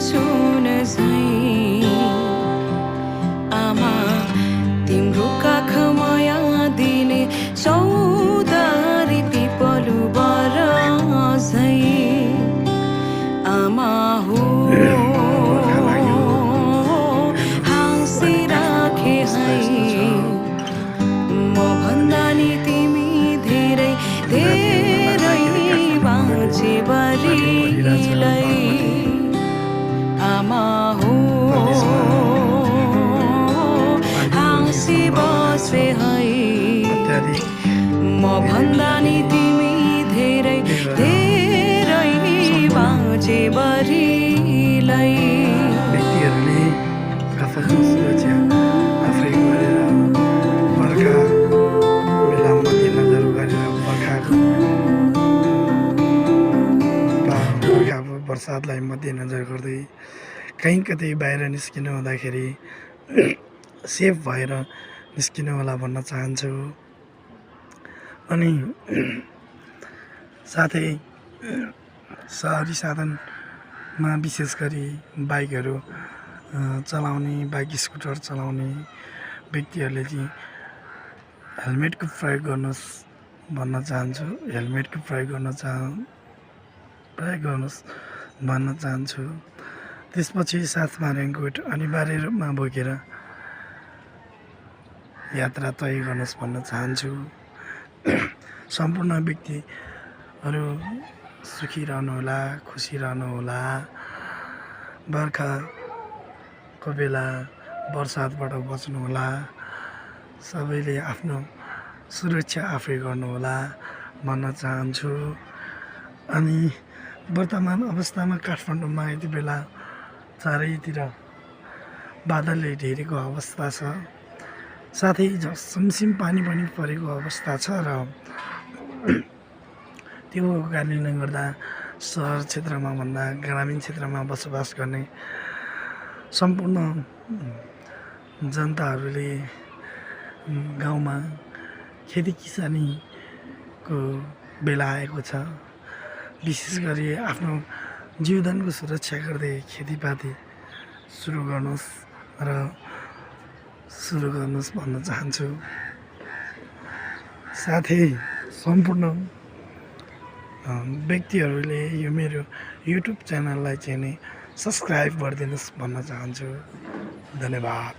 सुन झैं आमा तिम्रो काख माया दिने चौतारी पिपलु बर झैं आमा हो हाँसिराखे है म भन्दा नि तिमी धेरै धेरै बाँचे बरिलाई आमा हो हाँसी बसे है म भन्दा नि तिमी धेरै धेरै बाँचे बरिलाई व्यक्तिहरूले आफ्नो सुरक्षा आफै गरेर बर्खा बेला मध्यनजर गरेर बर्सातलाई मध्यनजर गर्दै कहीँ कतै बाहिर निस्किनु हुँदाखेरि सेफ भएर निस्किनु होला भन्न चाहन्छु। अनि साथै सहरी साधनमा विशेष गरी बाइकहरू चलाउने बाइक स्कुटर चलाउने व्यक्तिहरूले चाहिँ हेलमेटको प्रयोग गर्नुहोस् भन्न चाहन्छु। हेलमेटको प्रयोग गर्नुहोस् भन्न चाहन्छु। त्यसपछि साथमा रेनकोट अनिवार्य रूपमा बोकेर यात्रा तय गर्नुहोस् भन्न चाहन्छु। सम्पूर्ण व्यक्तिहरू सुखी रहनुहोला, खुसी रहनुहोला। बर्खाको बेला बर्सातबाट बच्नुहोला। सबैले आफ्नो सुरक्षा आफै गर्नुहोला भन्न चाहन्छु। अनि वर्तमान अवस्थामा काठमाडौँमा यति बेला चारैतिर बादलले घेरेको अवस्था छ। साथै झमझम पानी पनि परेको अवस्था छ र त्यो कारणले गर्दा सहर क्षेत्रमा भन्दा ग्रामीण क्षेत्रमा बसोबास गर्ने सम्पूर्ण जनताहरूले गाउँमा खेती किसानीको बेला आएको छ। विशेष गरी आफ्नो जीवनको सुरक्षा गर्दै खेतीपाती सुरु गर्नुहोस् भन्न चाहन्छु। साथै सम्पूर्ण व्यक्तिहरूले यो मेरो युट्युब च्यानललाई चाहिँ नि सब्सक्राइब गरिदिनुहोस् भन्न चाहन्छु। धन्यवाद।